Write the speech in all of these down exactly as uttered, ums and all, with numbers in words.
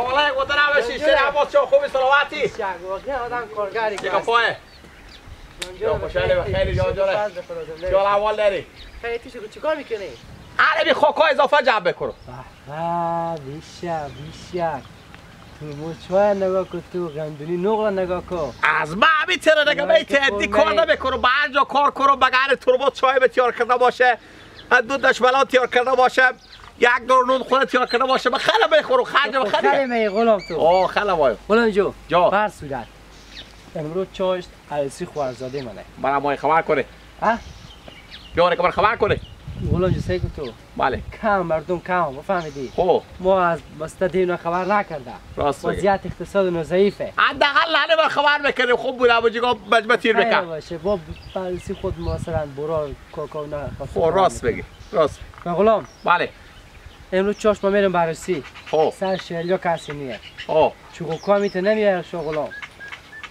والله گوتن هم شیشتر عباس، چه خوبی، سلامتی؟ شک، واقعاً آدم کارگری چه که هست. کفایه؟ جان جان، یا خوشحالی و خیلی جان جان. فضل خدا جان. چه حال احوال داری؟ خیلی، تو چی، چی کار می‌کنی؟ عربی خاکا اضافه جمع بکنم. به به، بیشک، بیشک. تو مو چای نگاه کن، تو گندونی نقل نگاه کن. از ما همی تره دیگه، نگاه به که تهدی کار نمی‌کنه. کار نمی‌کنم. به هر جا کار کنم، بگره ترمز چای به تیار کرده باشه. دو دشملان تیار کرده باشه، یک دور نون خونه تیار کرده باشه، به خیلی می‌خورم، خرج به خیلی. خیلی می غلام تو. آه، خیلی وای. غلام جو، جا. بر صورت. امروز چاشت عروسی خوارزاده منه. برای ما خبر کنه. ها؟ بیاره که بر خبر کنه. غلام جو، سیکو تو. بله. کم مردم کم، بفهمیدی؟ خب. ما از بسته دینا خبر نکرده. راست میگی. وضعیت اقتصاد ما ضعیفه. حداقل لانه ما خبر می‌کنیم. خب، بوده بجگا بجمه تیر خیلی بکن. باشه. با عروسی خود مثلاً برار کاکا نه. خب، راست می‌گی. راست. من غلام. بله. امروز چاشت ما می‌رم بررسی. خب. سر شهریا کسی نیه. خب. چوغو کامی تو نمیه شو غلام.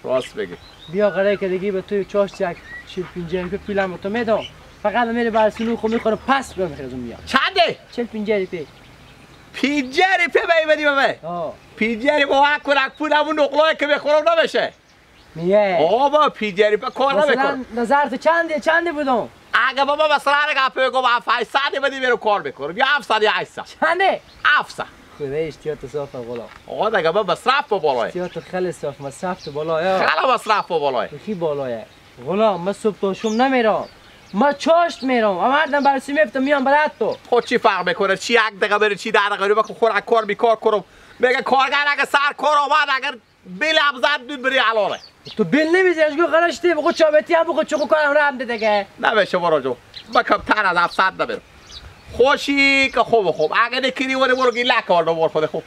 راست بگی. بیا قراره که دیگه به توی چاشت یک چهل پنجاه روپیه پولم به تو می‌دم. فقط می‌ری بررسی نون خو می‌خورم، پس بیا می‌خرم میام. چنده؟ چهل پنجاه روپیه. پنجاه روپیه بایی بدی به من؟ آه. پنجاه روپیه با هر کلک پول همون نقلایی که می‌خورم نمیشه. نیه. آبا، پنجاه روپیه کار نمی‌کنه. مثلاً نظر تو چنده، چنده بدم؟ اگه بابا مثلاً هر گپه گم هفتصد بدی میرم کار می‌کنم. یا هفتصد یا هشتصد. چنده؟ هفتصد. خدا اشتیات صاف غلام. آقا دیگه با مصرف با بالای. اشتیات خیلی صاف، مصرف تو بالای. خیلی مصرف با بالای. خیلی بالای. غلام، من صبح تا شام نمیرم. من چاشت میرم. من مردم بررسی میفتم میام برات تو. خود چی فرق می‌کنه؟ چی یک دقیقه بری، چی ده دقیقه بری؟ من خود کار بیکار کنم. میگه کارگر اگه سر کار آمد، اگر بیل هم زد دود بری حلاله. تو بیل نمیزی، از گو قرشتی، بگو چابتی هم بگو چوکو کارم رم ده دیگه. نمیشه برو جو. من کمتر از هفتصد نمیرم. خوشی که خوب خوب. اگه نکری ولی برو گیلک آورده بر خود خوب.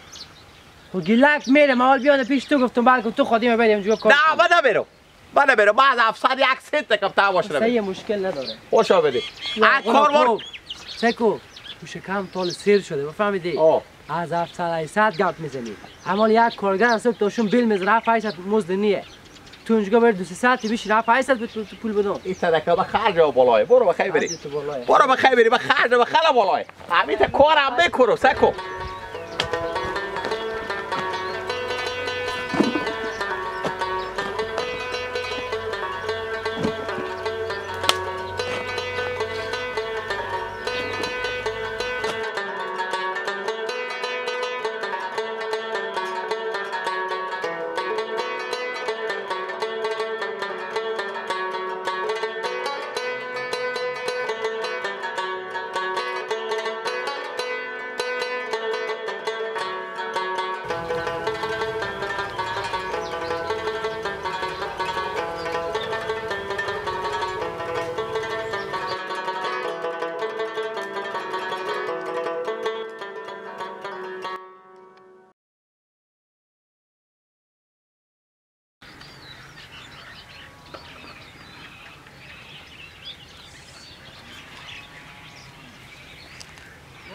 خب گیلک میره، من حال بیانه پیش تو گفتم بلکه تو خودی ما بریم جو کار نه، کنیم. من نمیرم. من نمیرم. من از هفتصد یک سنت کمتر باشه نمیرم. صحیح، مشکل نداره. خوشا بده. یا هر کار خب. سکو، تو شکم تال سیر شده، بفهمیدی؟ آه. از هفتصد هشتصد گپ می‌زنی. اما یک کارگر از صبح تا شام بیل می‌زنه، هفتصد هشتصد مزد نیه. تو اونجا بری دو سیصد بشی، هفتصد به تو، تو پول بدم. این صدقه به خرج و بالای. برو بخیر بری. خرج تو بالای. برو بخیر بری، به خرج و خلا بالای. همین تا کارم بکرو، سکو.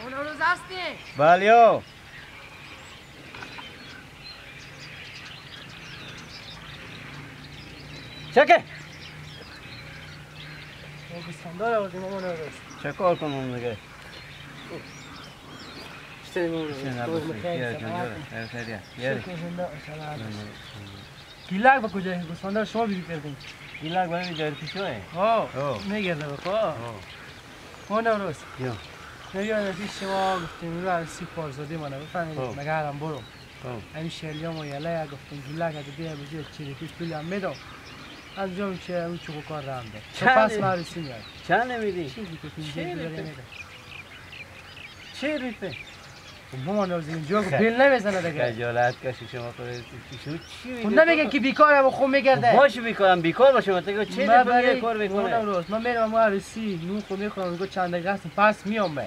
اون روز هستی؟ بله. چکه؟ او گوسفندار آوردیم، اون روز. چه کار کنم دیگه؟ چطوری مو؟ حسین عباسی، خیر، جان، جان. خیر، خیر، یا. شکر، زنده باشی، الله حافظ. گیلک به کجا؟ گوسفنده شما بیرو کردین؟ گیلک برای دایر پیشوه. ها. ها. می‌گرده به پا. ها. ما نوروز. یا. نه، یا، نه، پیش شما گفتیم، رو عروسی پارزادی منه، بفهمید، خب. مگه هرم برو. خب. همین شهریا ما یله یا گفتیم، گیلک اگه بیه بجه، چی ریپی پولی هم می‌دم. از جا می‌شه، اون چوکو کار رم ده. چند؟ پس ما عروسی میاد. چند می‌دی؟ چی ریپی؟ چی ریپی؟ چی ریپی؟ خب ماما نازی اینجا خب بیل نمیزنه دیگه. خجالت کشی شما خودت. شما چی می‌گی؟ خب نمیگه که بیکاره و خب می‌گرده. خب باشه بیکارم، بیکار باشه، من تو چی من ریپی برای کار می‌کنه؟ ماما نوروز، من می‌رم اما عروسی، نون خب می‌خورم، میگه چند دقیقه هستم، پس میام من.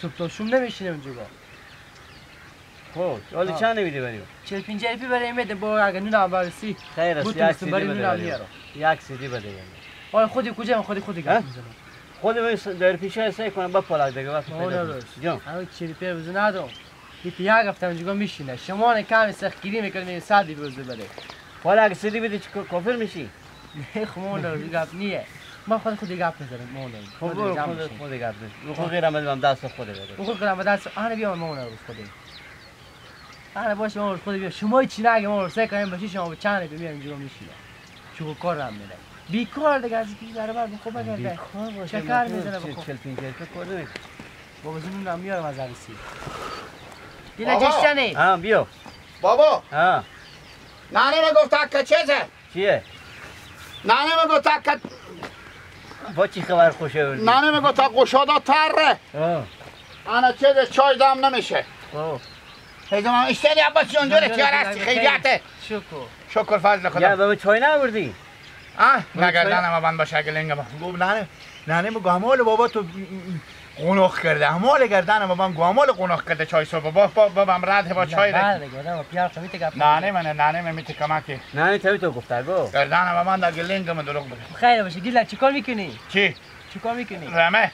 صبح تا شوم نمیشینم اونجا. خب، حالی ها. چند می‌دی بریم؟ چهل پنجاه روپیه برای می‌دم، با اگه نون هم عروسی. خیر است، یک سیدی بده بریم. یک سیدی بده بریم. آره، خودی کجا؟ من خودی، خودی گپ می‌زنم. خودی من س-، در پیش سعی کنم با پلاک دیگه وقت پیدا کنم. جان. همه چهل روپیه روزی ندارم. یه تو یک هفته اونجا می‌شینه. شما نه کمی سختگیری می‌کنید، می‌گید صد روپیه روزی بده. حالا اگه سیدی بدی چی کا-، کافر می‌شی؟ نه، خب ما اون روزی گپ نیه. ما خود خودی گپ می‌زنم، ما اون روزی. خب خودی برو جمع خود، می‌شیم. خودی گپ بزن. خب غیرم بدم دست خودی بده. خب غیرم دست، آره بیا ما اون روز خودی. آره باشه، ما خود بیا. شما چی نگه، ما سه کنیم بچی شما به چند به میان اینجا میشینه. چون کار هم می‌ره. بیکار دیگه، از کی برابر به خوب بگرده. بیکار باشه، چه کار می‌زنه به خوب؟ چل پنج کار نمی‌کنه. بابا زنون هم میارم از عروسی. دیگه بابا. جشتنه. ها، بیا. بابا. ها. ننه من گفت که چیزه؟ چیه؟ ننه من گفت که با چی خبر خوش آوردی؟ ننه من گفت گشاده تره. ها. انا چیزه، چای دم نمیشه. ها. هیزم هم اشتری عباس جان جوره، جان جان، تیار هستی، خیریته؟ شکر. شکر فضل خدا. یا بابا چای نبردی؟ آه، بابا چای نگردن ما بند باشه گلنگ ما. گفت ننه، ننه مو گامال بابا تو قوناخ کرده. همال گردن ما بند گامال قوناخ کرده چای صبح. با، با، با، بم رد با چای نه، رد. بله، گفتم، پیار تو می‌ته گپ ننه نزن. من، ننه من می‌ته کمکی. ننه تو تو گفته گو. گردن ما بند گلنگ من دروغ بگه. خیر باشه، گیلک چیکار می‌کنی؟ چی؟ چیکار می‌کنی؟ رمه.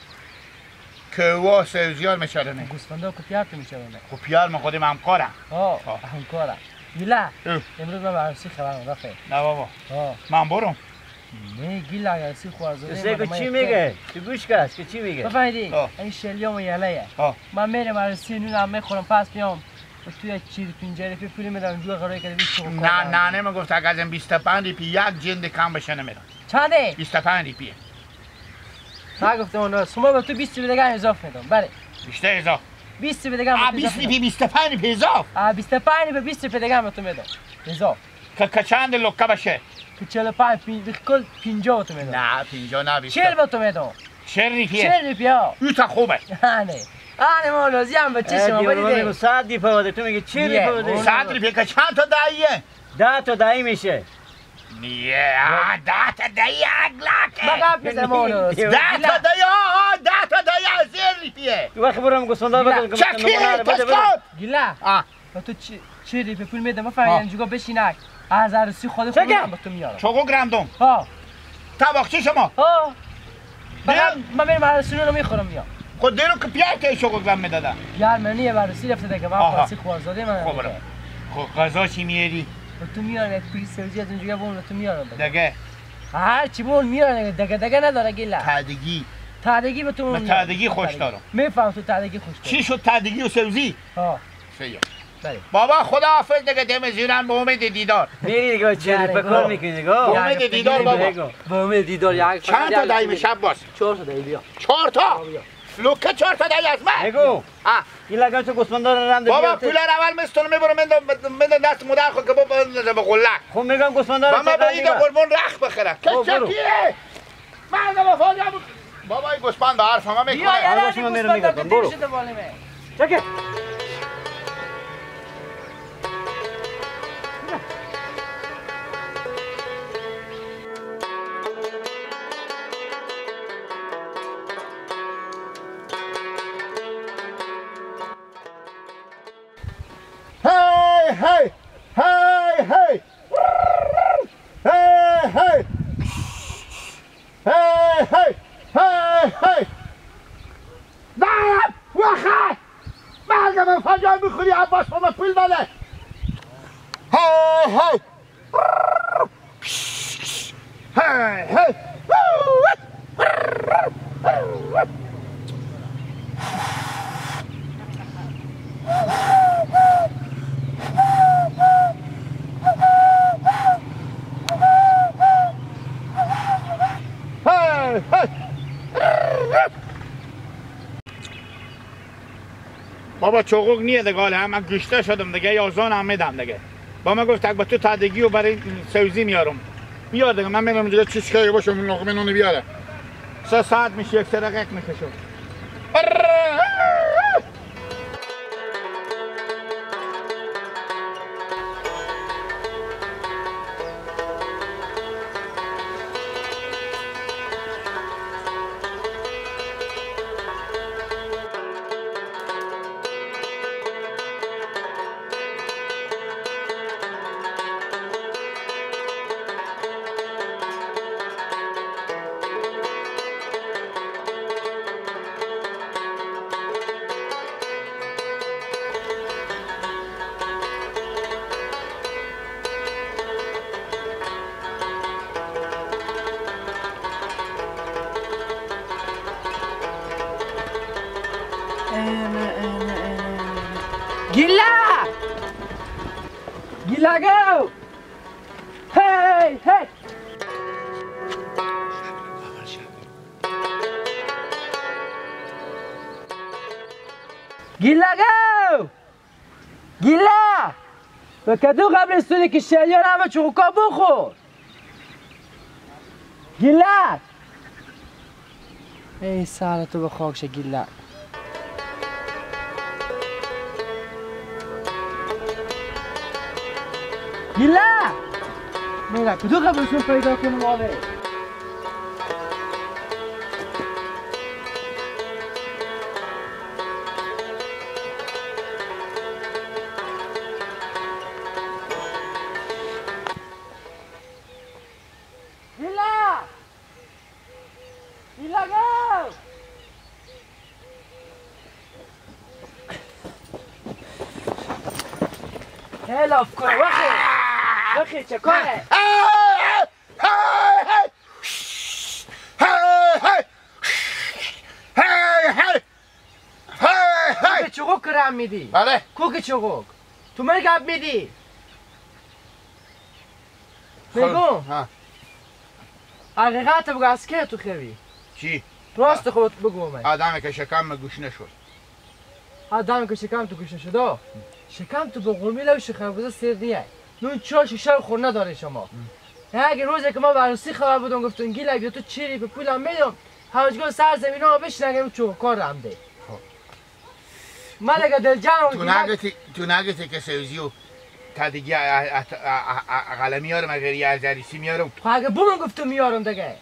که وا سوزیار می‌چرنه. گوسفندا کو پیار تو می‌چرنه. خو پیار من خودم همکارم. آه، آه. همکارم. گیلا، اه. امروز من به عروسی خبرم رفت. نه بابا. آه. من برم. نه گیلا، عروسی خوازده سه من که ما چی یک میگه؟ تو گوش کس که چی میگه؟ بفهمیدی؟ آه. این شلیام و یله‌یه. آه. من می‌رم عروسی نون هم می‌خورم، پس میام. و تو یک چیز پنجاه روپیه پول می‌دم، دو قرار کرده بیست تومن نه، کار نه، دارم. نه، من گفت اگه از این بیست و پنج روپیه یک جند کم بشه نمی‌دم. چنده؟ بیست و پنج روپیه. من گفتم اونا، شما به تو بیست روپیه دیگه هم اضافه می‌دم. بله. بیست اضافه. بیست روپیه دیگه هم آ، به تو بیست اضافه روپیه، می‌دم. بیست و پنج روپیه اضافه. آ، بیست و پنج روپیه، بیست روپیه دیگه هم به تو می‌دم. اضافه. که، که چند لکه بشه؟ که چهل و پنج، پی-، به کل پنجاه به تو می‌دم. نه، پنجاه نه، بیست. چهل به تو می‌دم. چهل روپیه؟ چهل روپیه. او تا خوبه. آنه. آنه ما راضی هم به چه اه، شما دیگه بدید. صد روپیه بده. تو میگی چهل روپیه بده. صد روپیه که چند تا دهیه؟ ده تا دهی می‌شه. نیه، آه، ده تا دهی یک لاکه. ما گپ می‌زنم اونو. ده تا دهی، آه، آه، ده تا دهی از این روپیه. تو وقت برم گوسفندا بده، گیلا. بده، بده، بده. چکی؟ بده، بده. کسکوت. گیلا. آه. و تو چی، چی ری به پول می‌دم؟ من فقط آه. اینجا بشینک. هزار و سی خود چه خودم که؟ به تو میارم. چوکو گرندم. ها. تا باغچه شما. ها. بیا. فقط من می‌رم هزار و سی رو می‌خورم میام. خود دیرو که پیار که چوکو گرم می‌دادن. یار منی هزار و سی رفته دیگه. من آها. خاصی خوارزاده من خب دیگه. برو. خب غذا چی میاری؟ و تو میارم یک پیری سبزی از اونجا بمون تو میارم دیگه. دیگه. هر چی بمون میارم دیگه. دیگه دیگه نداره گیلا. تادگی. تادگی به تو من میارم. تادگی خوش دارم. می‌فهم تو تادگی خوش داری. چی شد تادگی و سبزی؟ ها. سیاه. بله. بابا خداحافظ دیگه، دم زیرن، به امید دیدار. میری دیگه، چهره بله، پکار برو. می‌کنی دیگه. به امید دیدار بابا. به امید دیدار، یک چند تا دهی می‌شه عباس؟ چهار تا دهی بیا. چهار تا؟ آه، بیا. لوکه چهار تا دهی از من. بگو. آه. این لگن چه گوسفندا رو رند بابا، بیارته. پولا رو اول مستون می‌برم، من، من دست مادر خود که بابا، من به غلک. خب می‌گم گوسفندا رو بابا، چه به رندی این با؟ قربون رخ بخره. خب، برو. کسکیه. من اگه وفا جان بود. بابا، این گوسفند به حرف همه می‌کنه. بیا، یه آقا، لحظه شما می‌رم گوسفند می‌گردم. دیر برو. شده بالمه. چکه؟ هی، هی! هی، هی! هی، هی! هی، هی! هی، هی! نه! وخه! مرگ من فجای می‌خوری، عباس با من پول بده. هی، هی! هی، هی! هی، هی! بابا، چوغوک نیه دیگه، حالا من گشته شدم دیگه، یازدان هم می‌دم دیگه. با من گفت، اگه به تو تادگی و برای سوزی میارم. بیار دیگه، من می‌رم اونجا چیز که باشم، اون لقمه نونو بیاره. سه ساعت می‌شه، یک سر رقیق می‌کشم. گیلا! گیلگو! هی، هی! گیلگو! گیلک! و کدوم قبرستونی که شیریان همه چوخوکا بخور. گیلک! ای سر تو به خاک شه گیلک. گیلک! میره کدوم قبرستون پیدا کنم آره؟ گیلک! گیلگو! هلاف کنه، وخی! وخی، چه کاره؟ هی، هی! هی، هی! هی، هی! هی، هی! کوک چوغوک کرم میدی؟ بله. کوک چوغوک؟ تو من گپ میدی؟ خب، میگم. ها. حقیقت بگو، از که تو خوی؟ چی؟ راست خود بگو من. آدمی که شکم گوشنه شد. آدمی که شکم تو گوشنه شد، آه. شکم تو به قومی لو شخربزه سیر نیه. نون چا شیشه خور نداره شما. اگه روزی که ما به عروسی خبر بودم، گفتم گیلک بیا تو چیری به پولم میدم. همجگاه سر زمین ها بشین، اگه اون چوغ کار هم ده. خب. من اگه دلجان تو گیلک نگتی، تو نگتی که سوزی و تا دیگه ا-، ا-، ا-، ا-، ا-، قلم میارم، اگر یه هزار سی میارم. خب اگه بومن گفتم میارم دیگه.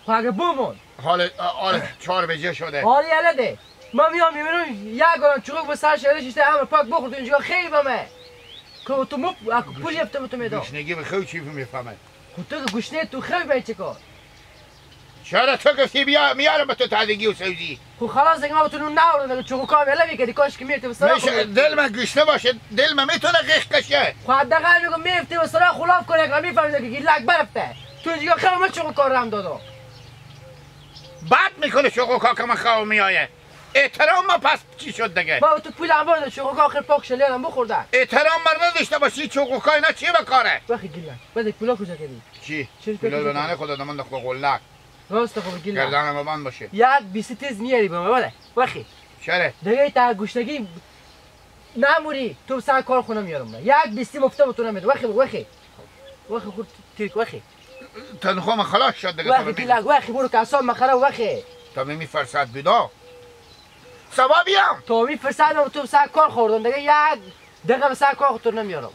خو اگه بومون. حال، حال چهار بجه شده. حالی یله ده. من میام میبینم یک گرم چوغوک به سر شهره شیشته همه پاک بخورد اینجا خیلی بمه. که تو مپ-، اگه پول یفته تو میدم. گشنگی به خو چی میفهمه؟ خو تو که گشنه تو خو به چه کار؟ چرا تو گفتی بیا میارم به تو تازگی و سبزی؟ خو خلاص دیگه ما تو نون ناورده، چوغوکا میله بیکدی کاش که میرتی به سراغ میشه خلاف. دل من گشنه باشه، دل من می‌تونه غیخ کشه. خو حداقل میگم میفتی به سراغ خلاف کنه که میفهمیده که گیلک برفته. تو اینجا خیلی من چوغوکا رم دادم. بد می‌کنه چوغوکا که من خواب می‌آیه. احترام ما پس چی شد دیگه؟ با تو پول هم برده، چوغوکا آخر پاک شلیان هم بخورده. احترام مر نداشته باشی، چوغوکا اینا چی بکاره؟ وقتی گیلک، بعد پولا کجا کردی؟ چی؟ چی پولا کردی؟ به ننه خدا دامن دخل غلک. راست خب گیلک. گردن ما بند باشه. یک بیستی تیز میاری با من، بله. وخی. چره؟ دیگه تا گشنگی نموری، تو سر کار خونه میارم من. یک بیستی مفته به تو نمیده. وخی، وخی. وخی خود تیرک، وخی. تنخواه من خلاص شد دیگه، وخی تا ببینم. گیلک، وخی برو که اعصاب مخره، وخی. تا ببینم فرصت بدا. سبا بیام. تا ببینم فرصت رو تو سر کار خوردن دیگه. یک دقیقه به سر کار خود تو نمیارم.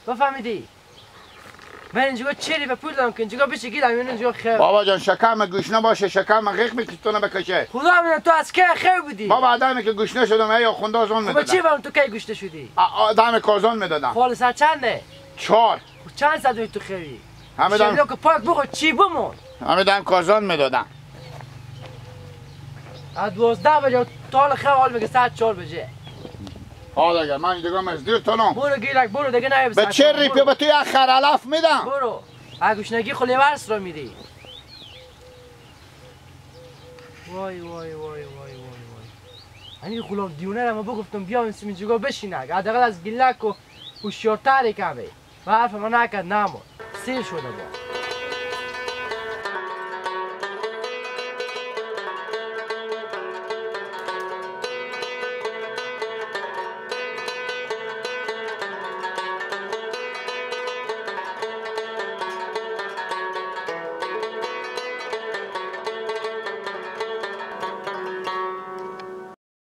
بفهمیدی؟ من اینجا چری به پول دارم که اینجا بشه گیرم، اینجا خیر. بابا جان، شکم گوشنه باشه، شکم غیق می‌کنه تو نبکشه. خدا می‌دونه تو از که خیر بودی؟ بابا، آدمی که گوشنه شدم، ای آخونده آزان خب می‌دادن. چی برم تو کی گوشنه شدی؟ آ-، آدم کارزان می‌دادن. خالص چنده؟ چهار. خب چند صد تو خیری؟ همه دم شبیه که پاک بخور، چی بمون؟ همه دم کارزان می‌دادن. از دوازده بجه تا حال خیلی حال میگه ساعت چهار بجه. حال اگر من دیگه مزدور تونم. برو گیلک، برو دیگه، نه به چه ریپی؟ به تو یک خر علف می‌دم. برو. اگوش نگی خو لیورس رو می‌دی. وای، وای، وای، وای، وای، وای. همین غلام دیونه رو ما بگفتم بیا این سیمین جگا بشینه. حداقل از گیلک و هوشیارتری کمه. و حرف من نکرد، نمون. سیر شده با.